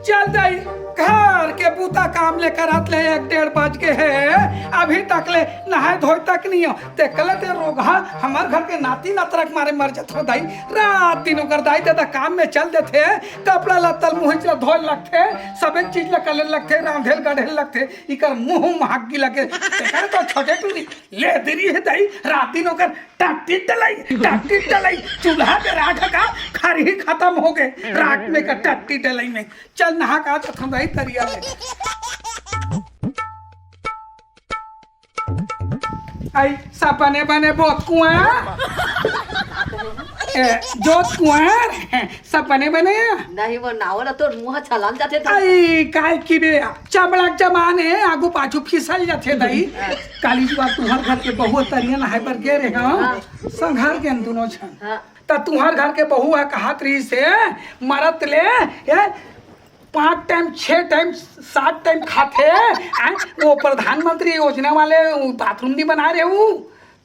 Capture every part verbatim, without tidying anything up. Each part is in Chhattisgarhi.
चल दाई, घर के बूता काम ले करत ले एक डेढ़ बज गे हे, अभी तक ले नहाए धोए तक नहीं हो। ते कले ते रोगहा हमर घर के नाती नतरा के मारे मर जात हो दाई। रात दिन ओकर दाई ददा काम में चल देथे, कपड़ा लत्ता ल मुहिच ल धोए लगथे, सबे चीज ल करे लगथे, रांधे ल गढ़े लगथे, इकर मुंह महक गी लगे। तेकर तो छोटे टूरी ले देरी हे दाई, रात दिन ओकर टट्टी डलई, टट्टी डलई, चूल्हा के राख का खरही खत्म हो गे, रात में का टट्टी डलई में। चल नहा का आ जाथन दाई तरिया में। आई, सब बने बने बोत कुआं। ए, जोत कुआं, सब बने बने। नहीं, वो नाव ला तोर मुंह छलाम जाथे तो। आई, काय की बे, चमड़ा के जमान हे, आगू पाछू फिसल जाथे दाई। काली जुआ तुहर घर के बहू तरिया नहाए बर गे रहे, हाँ। हाँ। संघर के दुनों झन। हाँ। त तुहर घर के बहू ह कहत रहिस हे, मरत ले, ए, पांच टाइम, छह टाइम, सात टाइम खाथे, आय, वो प्रधानमंत्री योजना वाले वो बाथरूम नहीं बना रहे वो,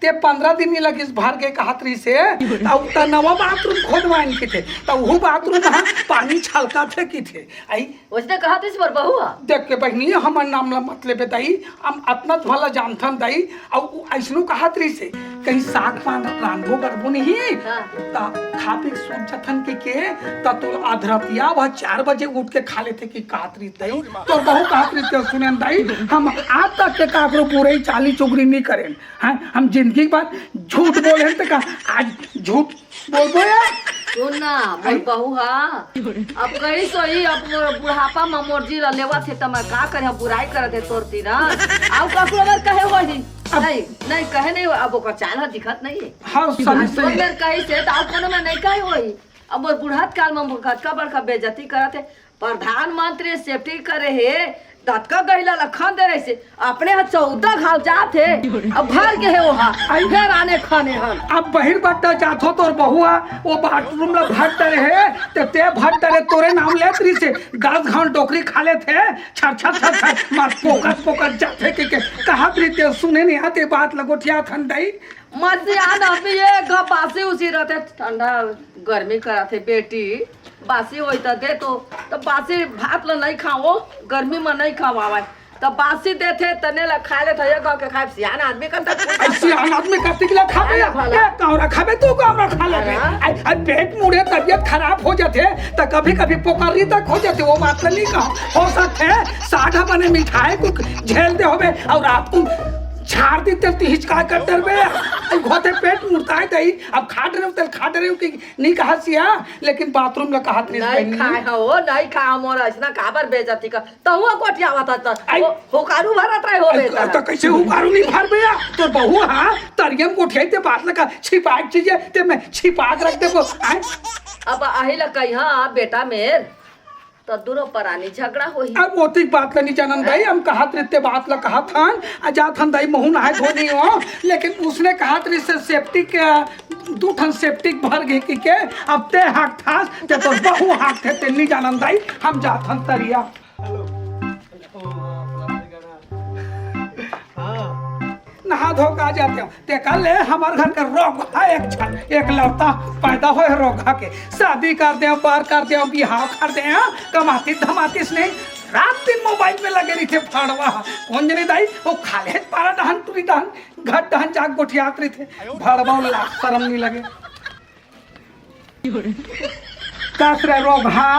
ते पंद्रह दिन नहीं लगिस भर के कहत रहिस हे, त उ त नवा बाथरूम खोदवाइन किथे, त उहू बाथरूम ह पानी छलकाथे किथे, आई। ओसने कहत रहिस मोर बहू ह। देख के बहिनी, हमर नाम ला मत लेबे दाई, हम अतना भला जानथन दाई, अउ उ अइसनो कहत रहिस हे, कहीं साग पान रांधबो करबो नहीं, हाँ। त खा पी के सूत जथन के, के, त तोला अधरतिया वह चार बजे उठ के खा लेथे कि कहत रहिस दाई। तोर बहू कहत रहिस ते सुनेन दाई, हम आज तक के काकरो बुरई चाली चुगरी नहीं करेन। हाँ, हम जिंदगी के बाद झूठ बोले हन त का आज झूठ बोलबो यार? सुन ना, मोर आई। बहू हा, अब कही सोही, अब मोर बुढ़ापा म मोर जी ला लेवत हे, त मैं का करे, हम बुराई करत हे तोर तीर। आउ ककरो बर कहे होही? अब नहीं, नहीं कहे नहीं, अब ओकर चाल ह दिखत नहीं हे। हाँ, अब सही, तोर सही। मेर कही से, त आउ कोनो में नहीं कहे होही। अब मोर बुढ़त काल म कतका बड़का बेइज्जती करत हे। प्रधानमंत्री सेफ्टी करे हे, दतका गहिला ल खन दे रहिसे, अपने ह चौदह घाल जात हे, अब भर गे हे ओहा, आई। फेर आने खने हन। अब बहिर बट्टा जाथो तोर बहुआ, वो बाथरूम ल भर डरे हे, ते, ते भर डरे तोरे नाम लेत रहिसे, दस घाल डोकरी खा लेथे, छर, छर, छर, छर, मार पोकत, पोकत जाथे के, के, कहत रहिते सुने नहीं आते बात ल गोठियाथन दाई। मसियान अभी ये घ बासी उसी रहते, ठंडा गर्मी करत हे बेटी, बासी होई त दे तो, त बासी भात ल नहीं खाओ, गर्मी म नहीं खवावय, त बासी देथे तने ल खा लेथे, ये घ के खाए सियान आदमी कन तक। अरे सियान आदमी कतिक ल खाबे या? भला। ए, कावरा खाबे तू, कावरा खा लेबे। हाँ। आई, आई पेट मुड़े तबियत खराब हो जाथे, त कभी-कभी पोकरी तक हो जाथे, वो बात ल नहीं कहो। हो सकथे साढ़ा बने मिठाई को झेल दे होबे, अउ रात को झाड़ दी तेल ती हिचका कर डरबे। आई घोते पेट मुड़ता है दई, अब खा डरे हो, तेल खा डरे हो कि नहीं कहा सिया, लेकिन बाथरूम ला कहत रहिस नहीं बहिनी। खाए हो, नहीं खाए, मोर अइसना काबर बेइज्जती कर? तहुआ गोठियावत हस त, आई। हो, हुकारू भरत रहे हो त, बेटा। त कइसे हुकारू नहीं भरबे या? तोर बहू हा, तरियम गोठियाई ते बात लगा, छिपाए के चीज हे, ते में छिपा के रख देबो, आय? अब अही ला कही, हाँ, बेटा मेर, त दुनो परानी झगड़ा होही। अब ओतिक बात ला नहीं जानन दाई, हम कहत रहिते बात ला कहत हन, आ जात हन दाई, महू नहाए धोए नहीं हो, लेकिन उसने कहत रहिसे सेप्टिक, अ, दू ठन सेप्टिक भर गे कि के, अब ते हाकथस, ते तोर बहू हाकथे, ते नहीं जानन दाई, हम जात हन तरिया। हेलो। हाँ। नहा धो के आ जाते हो। ते कल ले हमर घर के रोगहा एक छन, एकलौता पैदा होए रोगहा के। शादी कर दे, बार कर दे, बिहाव कर दे, हाँ? कमाती धमातीस नहीं, रात दिन मोबाइल में लगे रहिथे भड़वा। कोन जनी दाई, वो खाल्हे पारा डहन, टुरी डहन, घर डहन जाके गोठियात रहिथे। भड़वा ला लाज शरम नहीं लगे। कस रे रोगहा,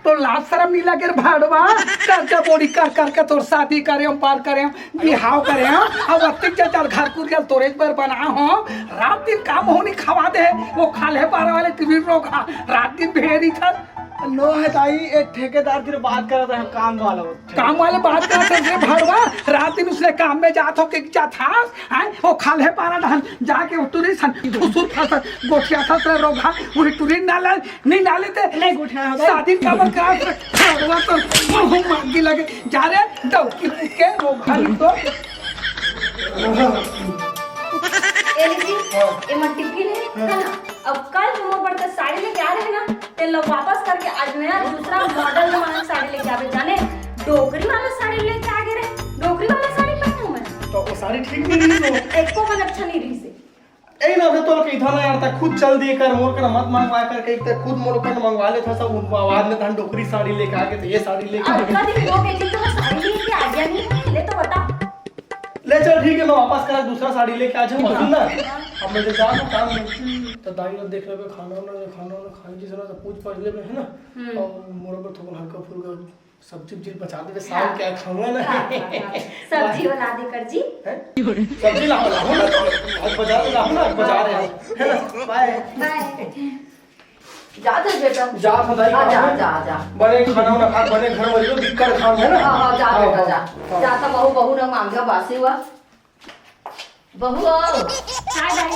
तोर लाज शरम नहीं लगे रे भड़वा? कर्जा बोड़ी कर कर के तोर शादी करे, बार करे, बिहाव करे, अब अतिक जल घर कुरिया ल तोरे बर बना हो, रात दिन काम होनी खवा दे, वो खाल्हे पारा वाले टीवी रोगहा, रात दिन भेरी था। नो हे दाई, एक ठेकेदार तिर बात करत रहे, काम वाला वो। काम वाले बात करत रहे भड़वा, रात दिन उसने काम में जात हो के जात हस, हैं? वो खाल्हे पारा डहन जाके वो टुरी सन, फुसुर फासर गोठियाथस रे रोगहा, वही टुरी ना ला, नहीं ना लेते। नहीं गोठिया, हाँ भाई। शादी काबर करा, भड़वा तो मुंह मांगी लगे, जा रे, डौकी के रोगहा नहीं तो। ए लीजिए, हाँ। ए मट्टी पी ले, हाँ। है ना? अब कल जो मोर बर के साड़ी लेके आ रहे ना, तेन ला वापस करके आज नया दूसरा मॉडल जमाना के साड़ी लेके आबे, जाने? डोकरी वाला साड़ी लेके आ गे रे, डोकरी वाला साड़ी पहनूं मैं? तो वो साड़ी ठीक नहीं रही तो? एको मन अच्छा नहीं रही से। ए, अबे तोला कहिथंव ना यार, तैं खुद चल दिए कर, मोर करा मत मंगवा कर, कहिके तैं खुद मोर करा मंगवा लेथस, सब उनका बाद में तहन डोकरी साड़ी लेके आगे, त ये साड़ी लेके अब आगे। कतका दिन हो गए जी, तोला साड़ी लेके आ गया नहीं, ले तो बता। ले चल ठीक है, मैं वापस करा दूसरा साड़ी लेके आ जाऊंगा। सुन ना, अब मैं जब जाऊँ काम में, तो दाई लोग देख लेबे, खाना वाना, खाना वाना खाए जिस ना, तो पूछ पाछ लेबे, है ना? हम्म। और मोर बर थोड़ा हल्का फुल्का सब्जी उब्जी बचा देबे, शाम हाँ। के खाऊंगा ना। हाँ, हाँ, हाँ। सब्जी वाला दे कर जी। हैं? सब्जी लाओ, लाओ ना, आज बाजार में लाओ ना, आज बाजार है, है ना? बाय। बाय। जा दे बेटा। जा, बताइए, हाँ, जा, काम है। जा, जा। बने खाना वाना खा, बने घर में रहो, दिक्कत काम है ना? हाँ, हाँ, जा हाँ, बेटा, हाँ, जा। हाँ। जा, तो बहू, बहू ना मांगे बासी हुआ। बहू आओ। हाँ, दाई।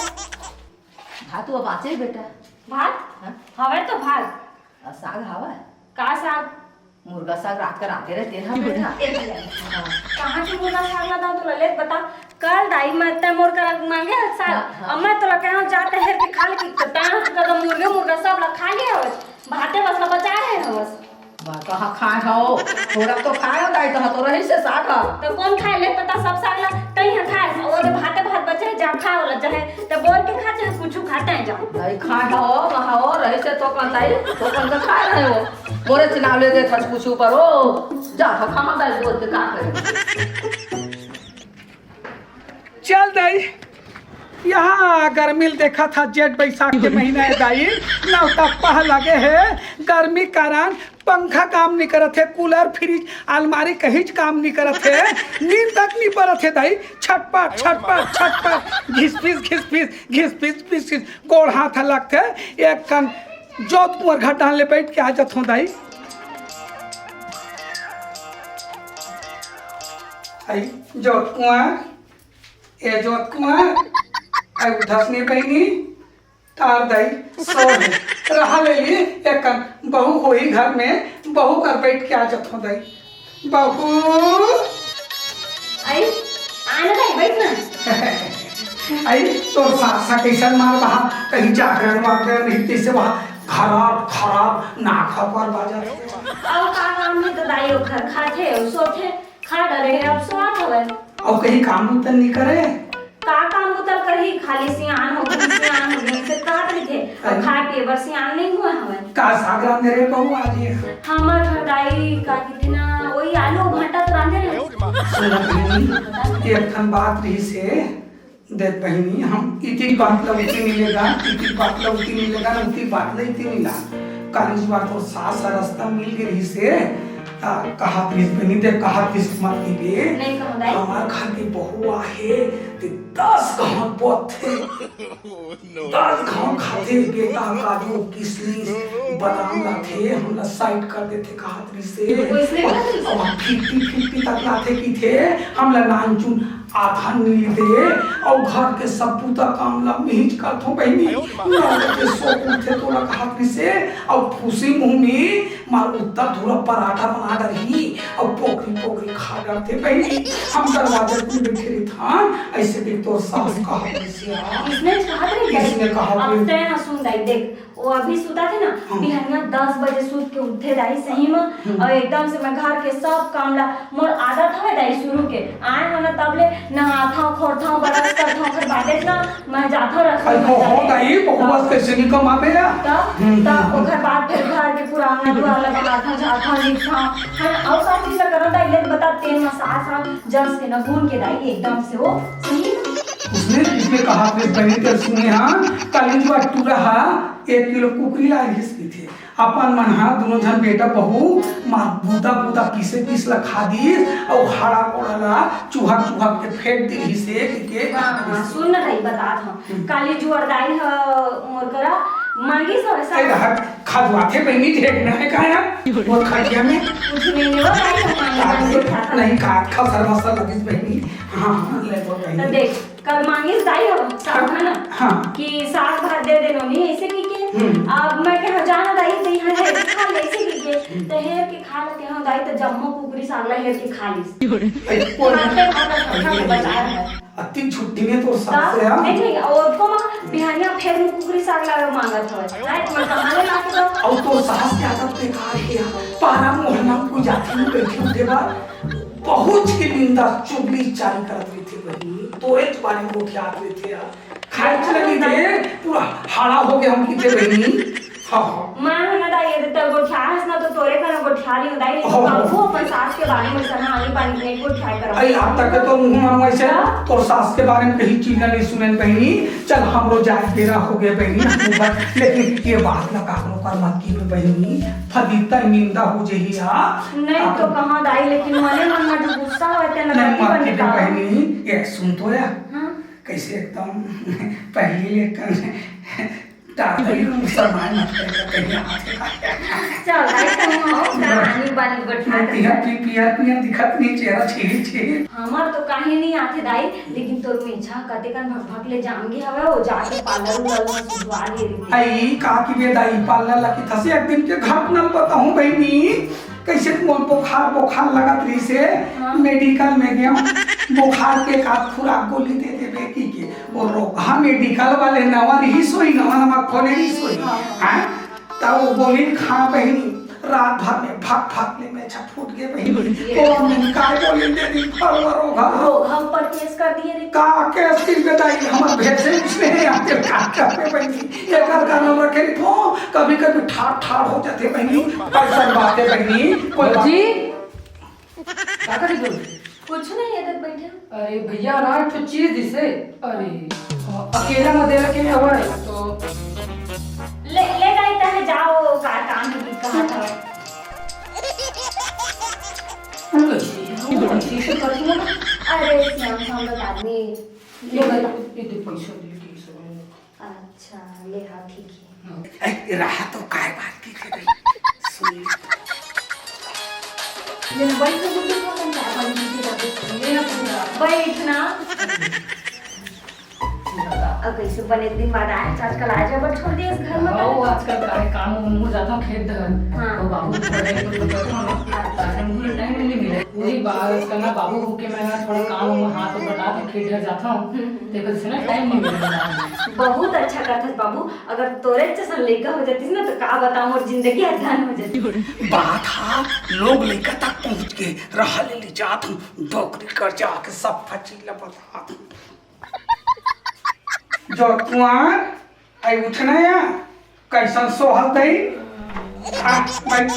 भात हुआ बाचे बेटा? भात? हाँ? हवे तो भात। आ, साग हवा? का साग? मुर्गा साग रात का राते रहते हैं बेटा। एक मिनट। हाँ। कहाँ के मुर्गा साग ला दाऊ तोला ले बता। कल दाई मैं तैं मोर करा मांगे हस साग। हाँ, हाँ। अब मैं तोला कहा जाते हेर के खा ले कि तो तैं तो मुर्गे मुर्गा सब ला खा लिया हवस। भाते बस ला बचा रहे हवस। बा, कहाँ खाए हो? थोड़ा तो खाए हो दाई, कहाँ तो रही से साग ह। तो कौन खाए ले पता सब साग ला कहीं है खाए। वो तो भाते भात बचे है, जा खा वाला चाहे तो बोल के खा चाहे कुछ खा तैं जा। नहीं खाए हो, कहाँ हो? रही से तो कौन दाई, तो कौन तो खाए रहे हो। मोरे चुनाव ले दे था कुछ ऊपर हो। जा था खामा दाई बोल के का करे। चल दाई, यहाँ गर्मी ल देखा था, जेठ बैसाख के महीना है दाई, नौतपा लगे है, गर्मी कारण पंखा काम नहीं करत है, कूलर, फ्रिज, अलमारी कहीं काम नहीं करत है, नींद तक नहीं परत है दाई, छटपट, छटपट, छटपट, घिसपिस, घिसपिस, घिसपिस, घिसपिस, गोड़ हाथ लगथे, एक कन जोत कुंवर घर डाल ले बैठ के आ जात हूँ दाई। आई जोत कुंवर, ए जोत कुंवर, आई उठस नहीं बहिनी, तार दाई, सो है। रहा ले लिए, एक कन बहू होही घर में, बहू कर बैठ के आ जात हूँ दाई। बहू। आई, आना दाई, बैठ ना। आई, तोर सास हा कैसन मार बहा, कहीं जागरण वागरण नहीं, कैसे वहाँ खराब, खराब नाक हा पर बाजा। अब का काम है तो दाई, ओखर खाथे, सोथे, खा डरे है, अब स्वाद हवे। अउ कहीं काम बुता नहीं करे? का काम बुता करही, खाली सियान हो गई, सियान हो गई, से कहत रहिथे। अउ अरे। खाए पिए बर सियान नहीं हुए हवे। का साग रांधे रे बहू आज ये? हमर घर दाई का कितना वही आलू भाटा तो रांधे रहे। सुन बहिनी, एक ठन बात रही से, देख बहिनी, हम इतिक बात ला उतिक मिलेगा, इतिक बात ला उतिक मिलेगा, ना उतिक बात ला इतिक मिला। काली जी बात तो सास हा रस्ता मिल गई रही से, आ, कहा प्लीज बहिनी, देख कहा प्लीज मत कीजिए। नहीं कहूँ दाई। हमार घर के बहू आहे, ते दस घाव बोथे। दस घाव खाथे, बेटा काजू, किशमिश, बादाम लाथे, हमला साइड कर देथे, कहा से। कोई इसने अब, बोला था? अब फिफ्टी फिफ्टी तक लाथे किथे, हमला नानचुन आधा नी दे, अउ घर के सब बुता काम ला मिहिच करथो बहिनी। नौ बजे सो उठे तोला कहा से, अउ फूसी मुंह में मार उत्ता धूरा पराठा बना डरही, अउ पोकरी पोकरी खा डरथे बहिनी। हम दरवाजा में बैठे रहिथन, ऐसे भी तोर सास कहा से। इसने कहा था? इसने कहा अब था। तैं हाँ सुन दाई, देख, वो अभी सुता थे ना, हाँ। बिहनिया दस बजे सुत के उठे दाई, सही में। हम्म। और एकदम से मैं घर के सब काम ला, मोर आदत हवे दाई शुरू के, आए हो ना तब ले नहाथव, खोरथव, ब्रश करथव, फिर बादे ना मैं जाथव रसोई अरे में हो, हो जाके। दाई, बहुत तब कैसे नहीं कमाबे यार। तब, हम्म, तब हम्म, ओकर बाद फिर घर के पूरा अंगना दुआर ला बहारथव, झाड़थव, लिपथव, है ना? और सब चीज ला करथव दाई, ले बता, तेल मसाला सब जस के ना भून के दाई, एकदम से वो सही में। उसने, इसने कहा, अपने बहन के सुने, हाँ, कलिंजवा टूरा हा, एक किलो कुकरी ला घिस की थे। अपन मन हा, दोनों झन बेटा बहू, माँ बूता बूता पीसे पीस ला खा दीस, अउ हाड़ा कोड़ा ला चुहक चुहक के फेंक दे रही से, के, के हाँ, हाँ, सुन न रही, बतात हूँ। हम्म। काली जुअर दाई ह मोर करा मांगिस हवे ए, साग। हट, खजुआथे बहिनी, ढेर ना है का यार? मोर खटिया में। कुछ नहीं लेवा दाई, हम मांगे अरे, बस बैठा था। नहीं, का, खसर मसर लगिस बहिनी। हाँ, हाँ, ले वो तो बहिनी। देख, कल मांगिस दाई हो, साग है ना? हाँ। कि साग भात दे देनो नहीं, ऐसे की के। हम्म। अब मैं कहा, "जाना दाई, तो यहाँ है, खा ले," ऐसे की के। हम्म। तो हेर के खा लेते हो दाई, तो जम्मो कुकरी साग ला हेर के खा लीस। ए, कोई भाते भात ला खा के बचा रहा है। अति छुट्टी में तो सास तब, है, हाँ? नहीं, नहीं, और को माँ, बिहानिया फेर में कुकरी साग ला मांगत हवे। राइट, मैं कहाँ ले ला के दो? और तो सास क्या करते खा के यहाँ? पारा मोहल्ला में कोई जाति में बैठे उठे बा, बहुत ही निंदा, चुगली चारी करत रहिथे बहिनी, तोरे बारे में गोठियात रहिथे यार। खाए चले गई थे, पूरा हाड़ा हो गया हम कितने बहनी। हाँ, हाँ। मैं है ना दाई, यदि तक गोठियाहस ना तो तोरे करा गोठिया लियो दाई, लेकिन हाँ। बाबू अपन सास के बारे में सना आनी पानी नहीं गोठिया करा। अरे आप तक तो मुंह में वैसे हाँ? तोर सास के बारे में कहीं चीज नहीं सुने बहनी। चल हमरो जाए बेरा हो गया बहनी, हम ऊपर, लेकिन ये बात ना काकरो कर मत की बहनी, फदीता निंदा हो जही आ। नहीं तो कहाँ दाई, लेकिन मने मन में जो गुस्सा होते ना नहीं कभी मत बंद की का। बहनी, ये सुन तो या। हाँ। कैसे एकदम पहली लेकर दादा ही मुसलमान मत करेगा, कहीं आते चल, भाई, तुम हो, कहानी वाली बैठा मैं तिहा पी-, पियर, पियर दिखत नहीं, चेहरा छेरी, छेरी। हमार तो काहे नहीं आते दाई, लेकिन तोर मेछा कते कन भक भक ले जाम गे हवे, वो जाके पार्लर उलर में सुधवा लिए रही। आई, का की बे दाई, पार्लर ला की थसे एक दिन के घटना बताऊं बहनी, कैसे मोर बुखार, बुखार लगत रही से हाँ। मेडिकल में गया, बुखार के का खुराक गोली दे देबे की के, वो रोगहा मेडिकल वाले नवा रही सोई, नवा नवा खोले रही सोई, हाँ। हैं? तब वो गोली खा बहनी, रात भर में भक भक ले मेछा फूट गए बहनी। ये। तो हमने निकाल गोली दे दी, फल वरो घर। रोगहा ऊपर केस कर दिए रे। का केस की बताई, हम भेजे उसने आते का करते बहनी। एक बार का नाम रखे रे, तो कभी कभी ठार ठार हो जाते बहनी। ऐसा बात है बहनी, कोई बात जी? का करे बोल? कुछ नहीं, इधर बैठे। अरे भैया ना, एक ठो चीज दिसे। अरे, अकेला में देला के हवा है, तो ले, ले जाई तहे जाओ, का काम है, कहा था। कैसे, कैसे करती हो? अरे, श्याम, हम बता दे। ये बता। ये दे पैसा दे, ठीक से। अच्छा, ले, हाँ, ठीक है। ए, रहा तो काय बात की थे भाई? सुन ले तो। ले, बैठ के गुड्डू को अपन चाय पानी पी के जाते हैं। ले ना पूरा। बैठ ना। अब कैसे बने दिन बाद आए, आजकल आ जाए, बट छोड़ दिए इस घर में। हाँ, वो आजकल का है, काम उम हो जाता हूँ खेत धर। हाँ। तो बाबू को पढ़ाई को तो करता हूँ ना, ताकि मुझे टाइम नहीं मिले। वही बात, आजकल ना बाबू होके मैं ना थोड़ा काम उम हाथ बटा के खेत धर जाता हूँ। हम्म। देखो, जैसे ना टाइम नहीं मिले। बहुत अच्छा करथस बाबू, अगर तोरे जैसन लइका हो जातिस ना, तो का बताऊं, मोर जिंदगी ह धन हो जाती। बात हा लोग लइका तक पहुंच के रहा ले, ले जात हूँ, डोकरी कर जाके सब फची ल बतात हूँ। जो कुआर, आई उठना या, कैसन सोहल दई? आ, बैठ।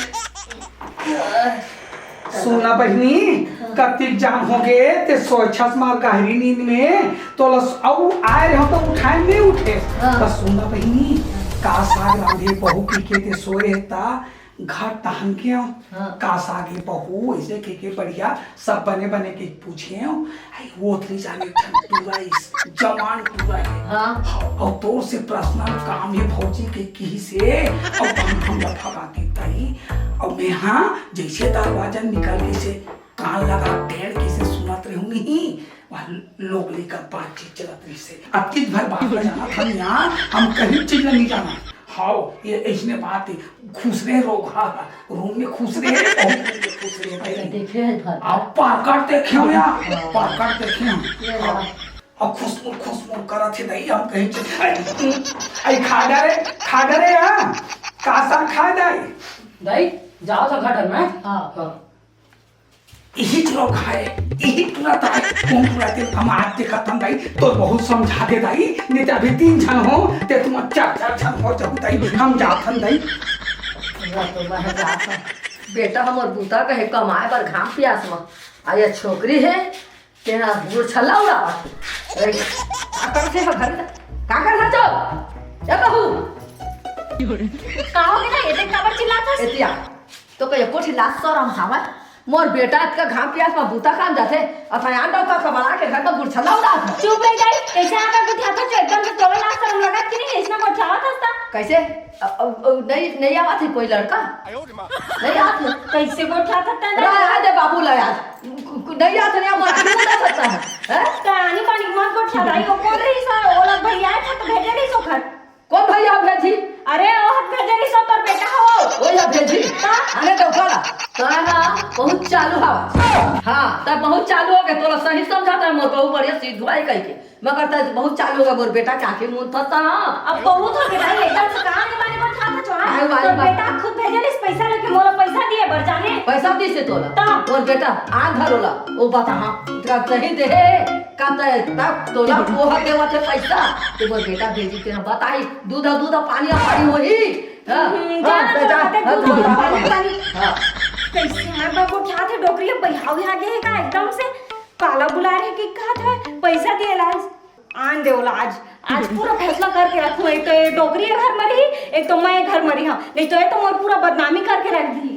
सुना बहिनी, कतिक जान हो गे, ते सोचस मार गहरी नींद में, तोला स-, अउ आए रहो तो उठाए नहीं उठे। हाँ। त सुना बहिनी, का साग रांधे बहू पी के ते सोए ता, घर तहन के हो। हाँ। का साग हे बहू, ऐसे के, के बढ़िया, सब बने बने के पूछे हो। आई, वो थी जाने ठन टूरा इस, जवान टूरा है। हाँ। हाँ, और तोर से पर्सनल काम है भौजी के की से, और हम, हम भगा के तई, और मैं हाँ, जैसे दरवाजा निकल के से कान लगा टेढ़ के से सुनत रहूंगी, वहाँ लोग लेकर बातचीत चलत रही से। अब चीज भर बात में जाना था यहाँ, हम कहीं चीज नहीं जाना। हाओ, ये इसने बात है, खुश रहे रोग, हाँ, हाँ, रूम में खुश रहे, और रूम में खुश रहे भाई। देखे है घर। आप पाकट देखे हो यार, पाकट देखे हो। ये हाँ। रहा। अब खुशबू, खुशबू करत है नहीं, हम कहीं चीज, आई, आई खा डरे, खा डरे यहाँ, का साग खा जाए? दाई, जाओ तो घर में। हाँ। हाँ। इही लोग है, इही टूरा ताई, कौन टूरा ते हम आज देखत हन दाई, तो बहुत समझा दे दाई, नहीं तो अभी तीन झन हो, ते तुम चार चार झन हो जाओ दाई, हम जात हन दाई। पूरा तो मैं जात हन। बेटा हमर बूता कहे कमाए बर घाम पियास म, आ ये छोकरी है, तेना गुरछल्ला उड़ावत। अरे, का करत हे घर में? का करत हस? ए बहू। का हो गे ना, एदे काबर चिल्लात हस? एतिया। तो कहिए कोठी लाज सरम हावय। मोर बेटा अतका घाम पियास म बूता काम जाथे, अथायान डौका खबला के घर म गुरछल्ला उड़ात हे। चुप रह जाई, कैसे आकर गुठियात हस, जो एकदम से तोला लाज सरम लगत कि नहीं, ऐसना गोठियावत हस ता? कैसे? अ, अ, अ, नहीं, नहीं आवत है कोई लड़का? नहीं आवत है। कैसे गोठियात हस ता? रह, रह दे बाबू ला यार। कु-, कु-, नहीं आवत है, नहीं आवत है, नहीं आवत है, हैं? कहानी पानी मत गोठिया दाई, वो कौन रही सा, ओला भैया था तो भेजे रही सो घर। कौन भैया भेजी? अरे, ओ हक भेजे रही सो तोर बेटा हो। ओ या भेजी? हाँ। अरे, देखो ना, तोरा ना बहुत चालू हवा। हाँ, तब बहुत चालू हो गए, तोला सही समझाता है, मोर बहू बढ़िया सीधुआ है कह के। मगर तब बहुत चालू हो गए, मोर बेटा काकी मुन था ता। अब बहुत हो गया भाई, एकदम से कहाँ नहीं माने को था, था, चोरा। आए वाली तोर बात। बेटा खुद भेजे रही पैसा लेके, मोला पैसा दिए बर जाने। पैसा दी से तोला? ता। मोर बेटा, आ घर होला, ओ बता, हाँ, इतना सही दे। का तय तब तोला पोहा देवत हे पैसा। ते मोर बेटा भेजी तेला बताई, दूध, दूध, पानी, पानी होही। हाँ, हम्म, हाँ, जा ना, जा, जा, जा, जा, दूध, जा, पानी, पानी। हाँ। कैसे यार, बा गोठियाथे डोकरी, अब बहियाव यहाँ गे हे का एकदम से? काला बुला रहे कि कहत हे, पैसा दिए ला। आन दे ओला आज, आज पूरा फैसला करके रखूं। एक तो ये डोकरी ये घर मरी, एक तो मैं घर मरी, हाँ, नहीं तो ये तो मोर पूरा बदनामी करके रख दी।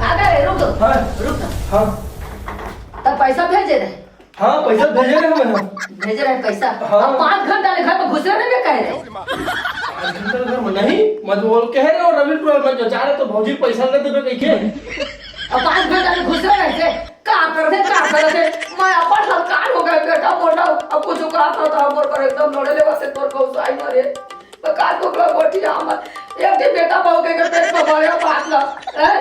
अबे रुक, हाँ। रुक। हाँ। तब पैसा भेजे रहे? हाँ, पैसा भेजे रहे हम। भेजे रहे पैसा? हाँ। अब पाँच घंटा ले घर में घुसे रहे, मैं कह रहे। पाँच घंटा ले घर में नहीं, मैं तो बोल कह रहे हो रवि टोल में जो जा रहे तो भौजी पैसा दे देबे कह के। अब पाँच घंटा ले घुसे रहे थे, का करथे, का करथे? मैं अपन हलकान हो गए, बेटा मोटा, अब कुछ कहा था, तो हमर पर एकदम लड़े लेवा से तोर को साई मारे। मैं का तोकला गोठिया हमर, एक दिन बेटा बहू के, के पेट में भरे बात ला, हैं?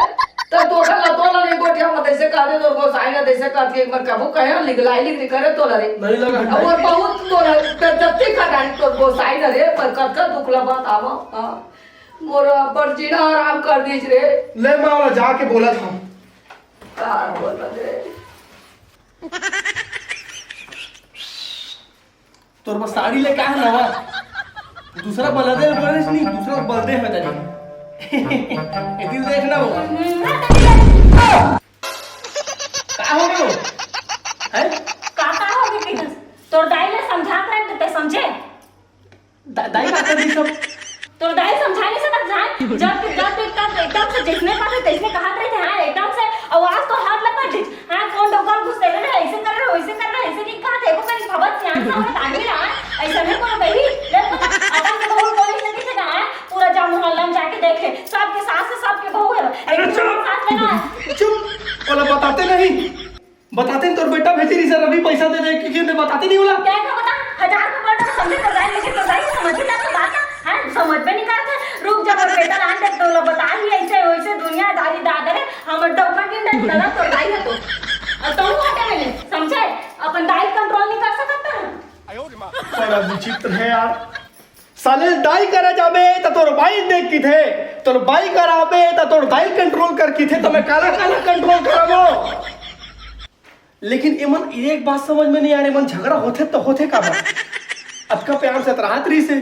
तब तोकला तोला नहीं गोठिया मत ऐसे कह दे, तोर को साई ना जैसे कहती एक बार कबू कहे लिख लाई लिख करे तोला रे। नहीं लगा, अब नहीं। और बहुत तोला जब तक खटाई तोर को साई ना रे, पर कब तक दुखला बात आवा, हाँ। मोर पर जीना आराम कर दीज रे। ले मैं ओला जाके बोला था। का बोला रे? तोर बर साड़ी लेके आए नवा। दूसरा बलदे बोले नहीं, दूसरा बलदे है तनी। ए दिल देखना हो। का हो गयो? हैं? का, का हो गयो तेला? तोर दाई ले समझा कर ते समझे? दा-, दाई का कर दी सब? तोर दाई समझा नहीं सकत जाए? जब, जब एकदम, एकदम से जैसने पाते तैसने कहत रहिथे, हाँ, एकदम से आवाज तो हाथ लगा दीज। हाँ, कौन डोकर घुस देले ना, ऐसे कर रहे, वैसे कर रहे, ऐसे नहीं कहा, देखो, कहीं भगत सियान सा होत आदमी ना, ऐसा नहीं कोनो कही, ले पता, अपन के बहू कोई नहीं देखे ना, पूरा जाम मोहल्ला में जाके देख ले, सबके सास से सबके बहू है, अरे एकदम चुप! सास में ना। चुप! ओला बताते नहीं, बताते नहीं, तोर बेटा भेजी रही सर, अभी पैसा दे दे, क्योंकि उन्हें बताते नहीं होला। क्या, क्या बता? हजार को बड़ा समझे तो जाए, लेकिन तो जाए, समझ में जाता बात ना, हाँ, समझ में नहीं करता। रुक जा, मोर बेटा लान दे, तो ला बता ही ऐसे, वैसे दुनियादारी दादा रे, हमर डौका किन दे, दादा, तोर दाई है तो। और तुम हटे मिले, समझे? अपन दाई कंट्रोल नहीं कर सकता। बड़ा विचित्र है यार, साले दाई करा जाबे त तोर बाई देख किथे, तोर बाई करा आबे त तोर दाई कंट्रोल कर किथे, त मैं काला काला कंट्रोल कराबो। लेकिन एमन एक बात समझ में नहीं आ रही, एमन झगड़ा होथे त होथे काबर? अतका प्यार से त राहत रही से,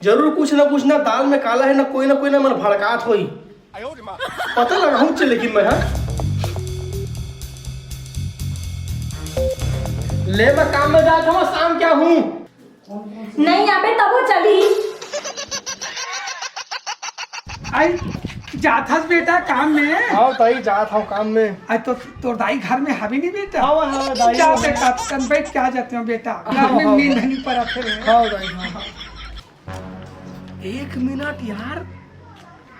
जरूर कुछ ना कुछ ना दाल में काला है, ना कोई ना कोई ना मन भड़कात होई। पता लगाऊं चे लेकिन मैं, हाँ? ले मैं काम में जात हूँ, शाम क्या हूँ? नहीं आबे तभो चली। आई, जात हस बेटा काम में? हाँ ताई, जात हूँ काम में। आई तो तोर दाई घर में हवे नहीं बेटा? हाँ, हाँ, दाई जाओ हाँ। बेटा, तन बैठ के आ जाते हो बेटा। हाँ, घर में हाँ, नींद हाँ। नहीं पड़ा फिर। हाँ दाई, हाँ। एक मिनट यार,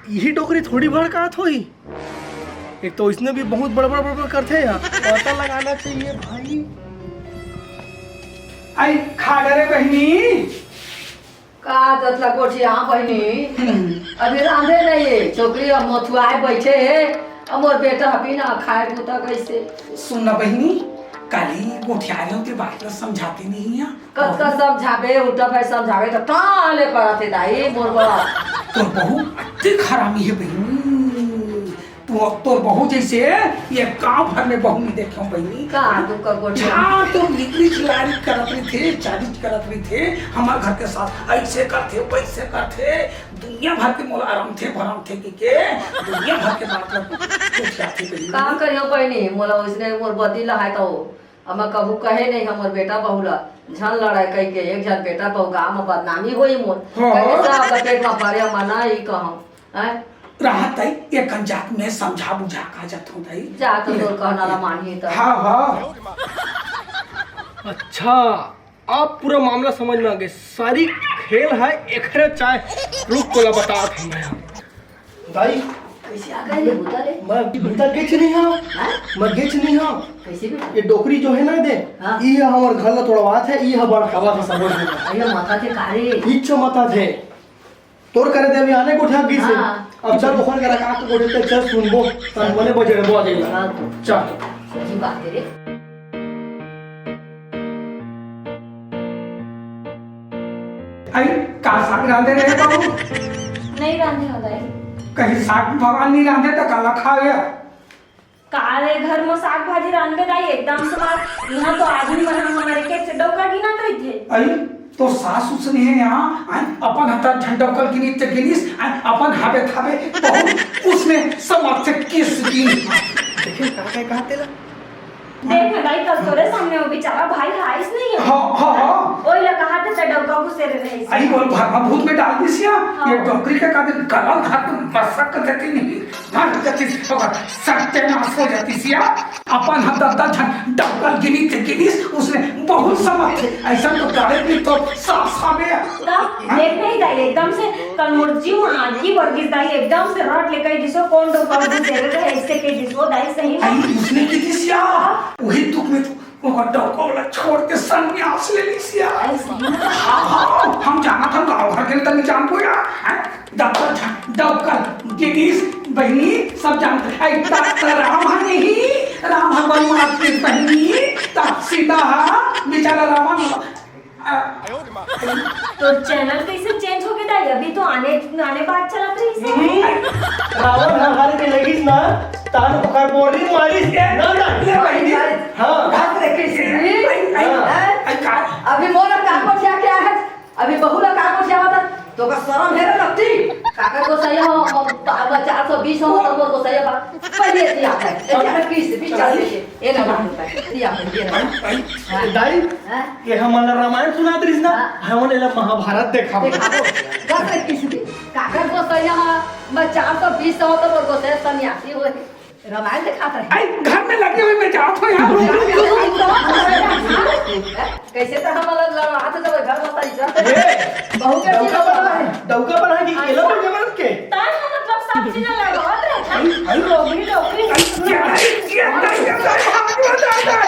यही डोकरी थोड़ी भड़कात होई। एक तो इसने भी बहुत बड़बड़ बड़बड़ करथे यार। पता लगाना चाहिए भाई। आई खा डरे बहिनी। का दतला गोठिया बहिनी? हम्म। अभी रांधे नहीं है, छोकरी अब मोथुआए बैठे है, अब मोर बेटा अभी ना खाए बूता कैसे? सुन ना बहिनी, काली गोठिया रहे होते बात ला समझाते नहीं है। कतका समझाबे, उल्टा भाई समझाबे त काले करत हे दाई, मोर बा। तोर बहू अतेक हरामी हे बहिनी। तू, तोर बहू जैसे ये गांव भर में बहू नहीं देखे हूँ बहिनी। का तू कर गोठिया? जहाँ तो लिकरी चिलारी करत रही थे, चालीस करत रही थे, हमार घर के साथ ऐसे करथे, वैसे करथे, दुनिया भर के मोला आराम थे, भरम थे कि के, दुनिया भर के बात ला गोठियाथे बहिनी। का करियो बहिनी, मोला उसने मोर बदी ला है तो अब मैं कभू कहे नहीं हमर बेटा बहू ला, झन लड़ाई कहि के, एक झन बेटा बहू गाँव म बदनामी होई मोर। हाँ। कहे सब पेट म भरे म ना ई कहूँ। हैं? राहत आई, एक अंजात में समझा बुझा का जात हूँ दाई। जा तो तोर कहना ला मानही त। हाँ, हाँ। अच्छा, आप पूरा मामला समझ में आ गए। सारी खेल है एकरे चाय। रुक, तोला बतात हूँ मैं। दाई, कैसे आ गए रे भूता रे? मैं भूता गेच नहीं हूँ। हाँ? मैं गेच नहीं हूँ। कैसे बेटा? ये डोकरी जो है ना दे, हाँ। ये हमार घर ला तोड़वात है, ये हमार खावा था समझ में। अरे माथा के कारे। इच्छा मता थे। तोर करे दे अभी आने गोठिया गिर से। हाँ। अब चल ओखर करा का तो गोठे ते चल सुनबो, तन मने बजड़बो आ जाएगा। हाँ तो। चल। सही बात है रे। आई, का साग रांधे रहे बाबू? नहीं रांधे हो दाई। कहीं साग भगवान नहीं रांधे तो काला खावे? का रे, घर म साग भाजी रांधबे दाई, एकदम से मार। इहाँ तो आदमी मन ह हमर एक एक से डौका गिनत रहिथे। अई, तोर सास उसने हे यहाँ, आय, अपन ह दस झन डौका ल गिनिस ते गिनिस, आय, अपन हाबे थाबे बहुत उसने समझ से किस दिन। देखे का, का, का तेला? देख ना दाई, कल तोरे सामने वो बेचारा भाई ह आइस नहीं हे। हाँ, हाँ, हाँ। ओई ला कहा थे, ते डौका घुसेरे रहिस। अई बोल, भरमा भूत में डाल दिस या। हाँ। ये डोकरी के का दिन गला घाट मसक देती नहीं। मर जाती, ओकर सत्यानाश हो जाती सिया। अपन ह दस दस झन डौका ल गिनिस ते गिनिस, उसने बहुत समझ थे। अइसन तो गाड़ी भी तो साफ साफ है। तब देख नहीं दाई, एकदम से कल मोर जीव म आगी बर गिस दाई, एकदम से रट ले कहि दिसो, कोन डौका घुसेरे रहे, अइसे कहि दिसो दाई, सही में। अई, उसने कहि दिस या, वही दुख में तो ओकर डौका वाला छोड़ के संन्यास ले लिस या। अई, सही में? हाँ, हाँ, हम जानत हन, गाँव भर के त नहीं जान पाया, हैं? डॉक्टर झा-, डॉक्टर गिरीश बहिनी सब जानत हे। अई, डॉक्टर राम ह नहीं, राम ह बनवास के बहिनी, त सीता ह, बेचारा रावण ह। आ, तो चैनल कैसे चेंज हो गया था? अभी तो आने, आने बात चलत रही से। हम्म। रावण ह हारे के लगिस ना, तान ओकर बोली मारिस के। ना, ना। ले बहिनी। हाँ। बाप रे, कैसे? अई, अई, हाँ। अई, का? अभी मोर का गोठिया के हे? अभी बहू ला का गोठिया बता? तोका शरम हे रे लत्ती? काकर गोसैया हो, हम, हम चार सौ बीस हो, तो मोर गोसैया बा। पहले दिया है। ए, चार बीस, बीस चालीस। ए ना, ना, ना, दिया है, ये ना। अई, अई, हाँ। दाई, हाँ? ये हमन ला रामायण सुनात रहिस ना, हाँ। हमन एला महाभारत देखाबो। देखाबो। बस एक किसी के। काकर गोसैया ह, मैं चार सौ बीस हो तो मोर गोसैया सन्यासी होए। रामायण देखात रहे। अई, घर में लगे हुए मैं जात हूँ यार। कैसे तो हमन ला लड़वात हे, जब घर में तो इज्जत हे। ए, बहू के डौका बना है, डौका बना के केला बन के मरत के? तान मतलब सब चीज लड़वात रहे। अई, अई, डोकरी, डोकरी। अई, क्या, अई, क्या, अई, क्या, अई,